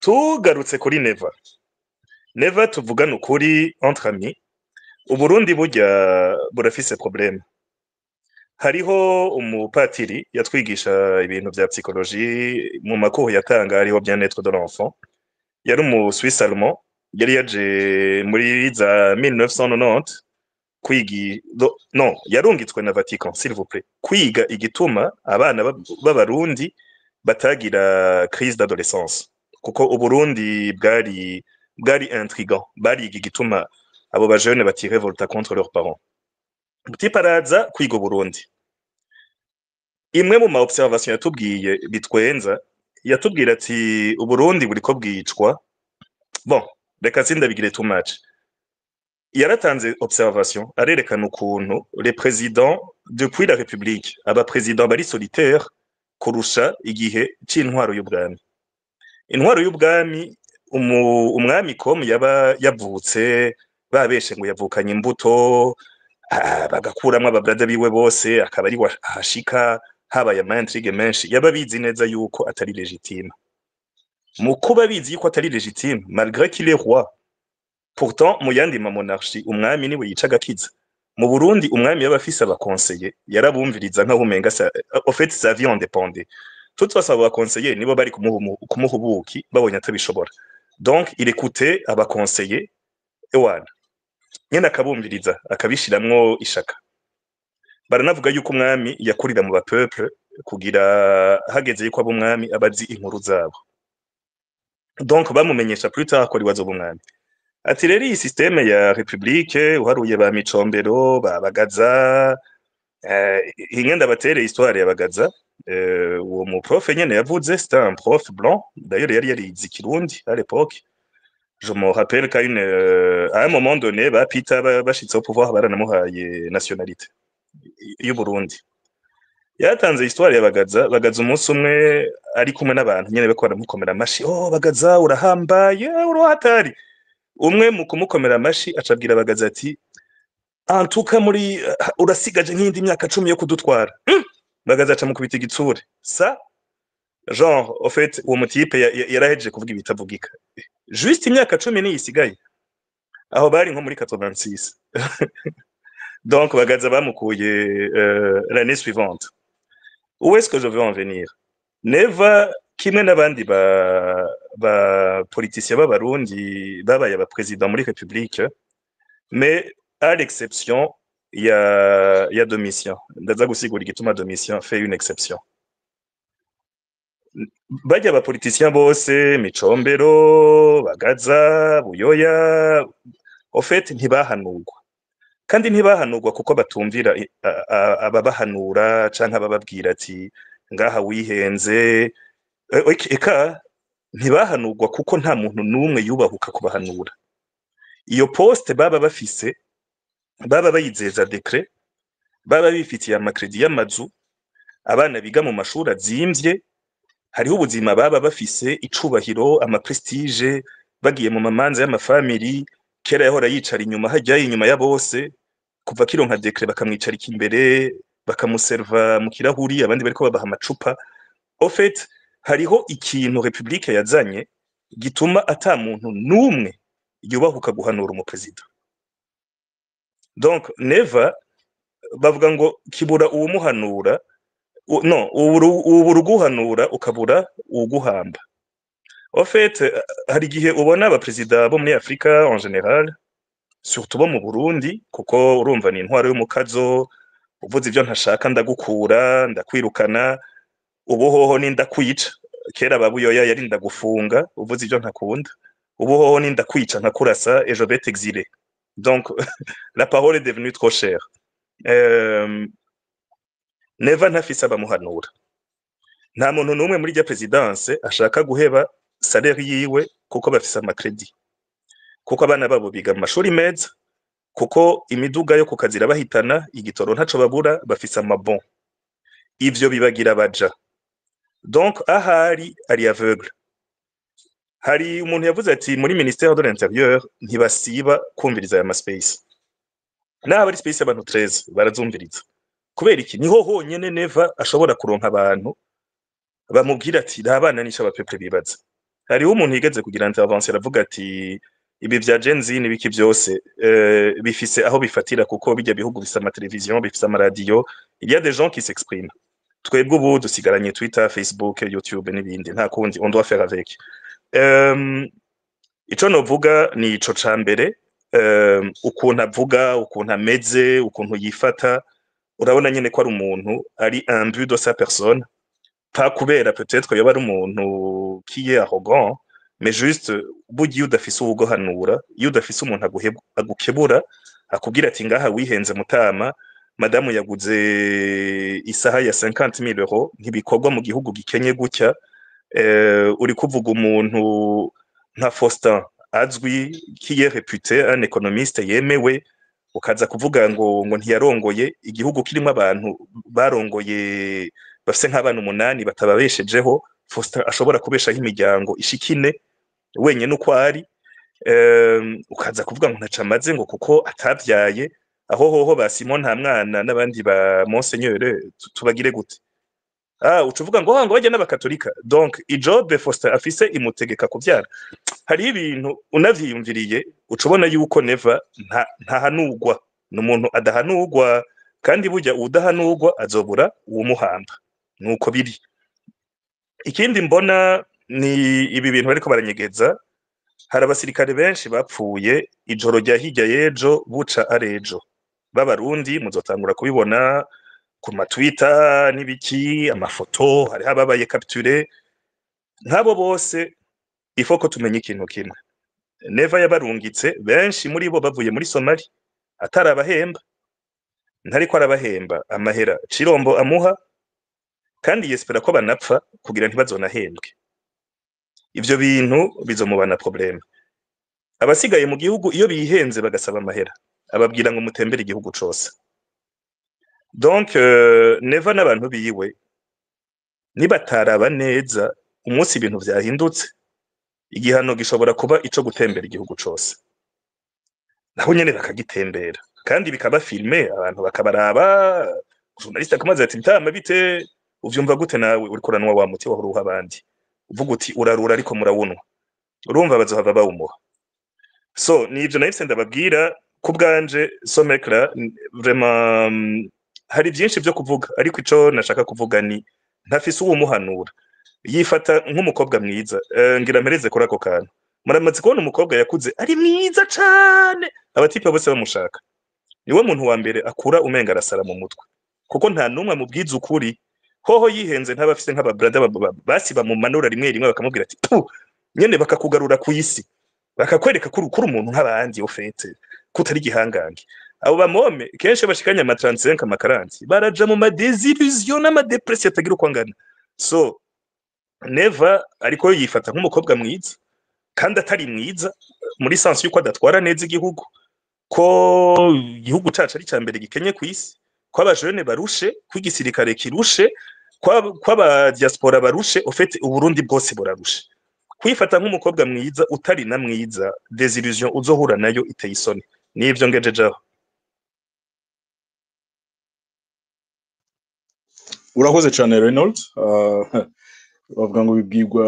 Tugarutse kuri Neva, Neva, tuvugane ukuri entre amis, Uburundi burya burafise problème. Hariho umupatiri yatwigisha ibintu vya psychologie, mu ma cours yatanga hariho bien-être de l'enfant. Yari umu Suisse allemand, yari yaje muri za 1990 kwigi no yarungitswe na Vatican, s'il vous plaît, kwiga igituma abana b'Abarundi batagira crise d'adolescence, kuko Uburundi bwari intrigant. Bariga igituma abo ba jeunes batirevolta contre leurs parents. Type araza kwiga Uburundi. Imwe mu ma observation yatubwiye bitwenza, yatubwira ati Uburundi buriko bwicwa. Bon, reka sindabigire too much. Yaratanze observation, arerekana ukuntu les présidents depuis la République, aba président bari solitaire kurusha igihe c'intwaro y'ubwami. Intwaro y'ubwami, umwami comme yaba yavutse babeshe ngo yavukanye imbuto, bagakuramwo ababrada biwe bose, akaba ari ahashika, habaye ama intrigues menshi, yaba bizi neza yuko atari légitime. Mu kuba bizi yuko atari légitime, malgré qu'il est roi, pourtant mu yandi ma monarchie umwami niwe yica agakiza. Mu Burundi umwami yaba afise aba conseillers, yarabumviriza nkaho umenga au fait sa vie en dépendait. Toute façon abo ba conseillers nibo bari kumuha ubuki babonye atabishobora. Donc il écoutait aba conseillers, ewana nyene akabumviriza, akabishiramwo ishaka. Baranavuga yuko umwami yakurira mu ba peuple, kugira hageze yuko aba umwami aba azi inkuru zabo. Donc bamumenyesha plus tard ko ari we azoba umwami. Ati rero iyi système ya république, uharuye ba Micombero, ba Bagaza, inge ndabatere histoire ya Bagaza. Uwo mu prof nyene yavuze, c'était un prof blanc d'ailleurs, yari yarize ikirundi à l'époque. Je me rappelle qu'à à un moment donné, ba Peter bashitse au pouvoir, baranamuhaye nationalité y'u Burundi. Yatanze histoire ya Bagaza. Bagaza umunsi umwe ari kumwe n'abantu nyene bariko baramukomera amashi: "Oh Bagaza, urahambaye, uruhatari." Umwe mu kumukomera amashi acabwira Bagaza ati: "Antuka muri urasigaje nk'iyindi myaka 10 yo kudutwara." Bagaza aca mukubita igitsure, ça genre au fait uwo mu type yarahejeje kuvuga ibitavugika, juste imyaka 10 niyo isigaye. Aho bari nko muri 86. Donc Bagaza bamukuye l'année suivante. Où est-ce que je veux en venir? Neva kimwe n'abandi ba politiciens b'Abarundi babaye aba président muri République, mais à l'exception ya Domitien, ndaza gusigura igituma Domitien fait une exception, bajya aba politiciens bose, Micombero, Bagaza, Buyoya, au fait ntibahanurwa. Kandi ntibahanurwa kuko batumvira ababahanura canke abababwira ati ngaha wihenze. Eka ntibahanurwa kuko nta muntu n'umwe yubahuka kubahanura. Iyo poste baba bafise, baba bayizeza décret, baba bifitiye ama crédits y'amazu, abana biga mu mashuri azimvye, hariho ubuzima baba bafise, icubahiro, ama prestige, bagiye mu mamanza y'ama familles. Kera yahora yicara inyuma hajyayo, inyuma ya bose, kuva kironka décret bakamwicarika imbere, bakamuserva mu kirahuri, abandi bariko babaha amacupa. Au fait hariho ikintu République yazanye gituma ata muntu n'umwe yubahuka guhanura umuperezida. Donc Neva bavuga ngo kibura uwumuhanura, no ubura uguhanura ukabura uwuguhamba. Au fait hari igihe ubona abaperezida bo muri Afrika en général, surtout bo mu Burundi, kuko urumva ni intwaro y'umukazo: uvuze ivyo ntashaka ndagukura, ndakwirukana, ubu hoho ni ndakwica. Kera ba Buyoya yari ndagufunga uvuze ivyo ntakunda, ubu hoho ni ndakwica, nkakurasa et je vais t'exiler. Donc la parole est devenue trop chère. Neva ntafise abamuhanura. Nta muntu n'umwe muri rya présidence ashaka guheba salaire yiwe, kuko bafise ama crédits, kuko abana babo biga mu mashuri meza, kuko imiduga yo ku kazi irabahitana, igitoro ntaco babura, bafise ama bons. Ivyo bibagira baja. Donc ahari ari aveugle. Hari umuntu yavuze ati muri ministère de l'Intérieur ntibasiba kumviriza aya ma space, naho ari space y'abantu 13 barazumviriza. Kubera iki? Niho honyene Neva ashobora kuronka abantu bamubwira ati nta bana nisho aba peuple bibaza. Hariho umuntu yigeze kugira intervention aravuga ati ibi vya Gen Z n'ibiki byose bifise aho bifatira, kuko bijya bihugu bifise amateleviziyo, bifise amaradiyo, il y a des gens qui s'expriment. Twebwe ubu dusigaranye Twitter, Facebook, YouTube n'ibindi, nta kundi, on doit faire avec. Ico novuga ni ico ca mbere, ukuntu avuga, ukuntu ameze, ukuntu yifata, urabona nyene ko ari umuntu ari imbu de sa personne, pas kubera peut-être yoba ari umuntu qui est arrogant, mais juste burya iyo udafise uwuguhanura, iyo udafise umuntu agukebura, akubwira ati ngaha wihenze mutama, madamu yaguze isaha ya 50,000 euros, ntibikorwa mu gihugu gikenye gutya. Uri kuvuga umuntu nka Faustin azwi, qui est réputé un économiste yemewe, ukaza kuvuga ngo ntiyarongoye igihugu kirimo abantu barongoye bafise nk'abana umunani batababeshejeho. Faustin ashobora kubeshaho imiryango ishikine wenyene uko ari. Ukaza kuvuga ngo ntaco amaze ngo kuko atavyaye, aho hoho ba Simon nta mwana n'abandi ba monseigneur tubagire gute? Ah, uca uvuga ngo ngo bajya n'abakatolika, donc ijob Faustin afise imutegeka kuvyara. Hariho ibintu unavyiyumviriye uca ubona yuko Neva ntahanurwa, ni umuntu adahanurwa, kandi burya uwudahanurwa azobura uwumuhamba, nuko biri. Ikindi mbona ni ibi bintu bariko baranyegeza. Hari abasirikare benshi bapfuye ijoro rya hirya y'ejo buca arejo b'Abarundi, muzotangura kubibona ku matwita n'ibiki, amafoto, hariho ababaye capturé. Nk'abo bose il faut ko tumenya ikintu kimwe: Neva yabarungitse, benshi muri bo bavuye muri Somali, atarabahemba, ntariko arabahemba amahera Cirombo amuha, kandi yespera ko banapfa kugira ntibazonahembwe. Ivyo bintu bizomubana problème. Abasigaye mu gihugu iyo bihenze bagasaba amahera, ababwira ngo mutembere igihugu cose. Donc Neva n'abantu biwe nibataraba neza, umunsi ibintu vyahindutse, igihano gishobora kuba ico gutembera igihugu cose, naho nyene bakagitembera kandi bikaba filmé, abantu bakabaraba, journaliste akamubaza ati mtama bite, uvyumva gute nawe uriko uranwa wa muti wahora uha abandi, uvuga uti urarura ariko murawunwa, urumva bazohava bawumuha. So nivyo nahise ndababwira ku bwanje. Somekra vraiment, hari byinshi vyo kuvuga, ariko ico nashaka kuvuga ni ntafise uwumuhanura, yifata nk'umukobwa mwiza. Ngira mpereze kuri ako kantu. Muramaze kubona umukobwa yakuze ari mwiza cane, abatipe bose bamushaka, niwe muntu wa mbere akura umenga arasara mu mutwe, kuko nta n'umwe amubwiza ukuri. Hoho yihenze ntaba afise nk'ababrada basi bamumanura rimwe rimwe bakamubwira ati pu nyene, bakakugarura ku isi, bakakwereka ko uri umuntu nk'abandi, au fait ko utari igihangange. Abo bamome kenshi bashikanye ama 35, ama 40, baraja mu ma désillusion n'ama dépression atagira uko angana. So Neva ariko yifata nk'umukobwa mwiza kandi atari mwiza, muri sens yuko adatwara neza igihugu, ko igihugu cacu ari mbere gikenye ku isi, ko abajene barushe, ko igisirikare kirushe, ko aba diaspora barushe, au fait Uburundi bwose burarushe. Kwifata nk'umukobwa mwiza utari na mwiza, désillusion uzohura nayo iteye isoni. Nivyo ngejejeho. Urakoze cyane Reynolds. Bavuga ngo bibwirwa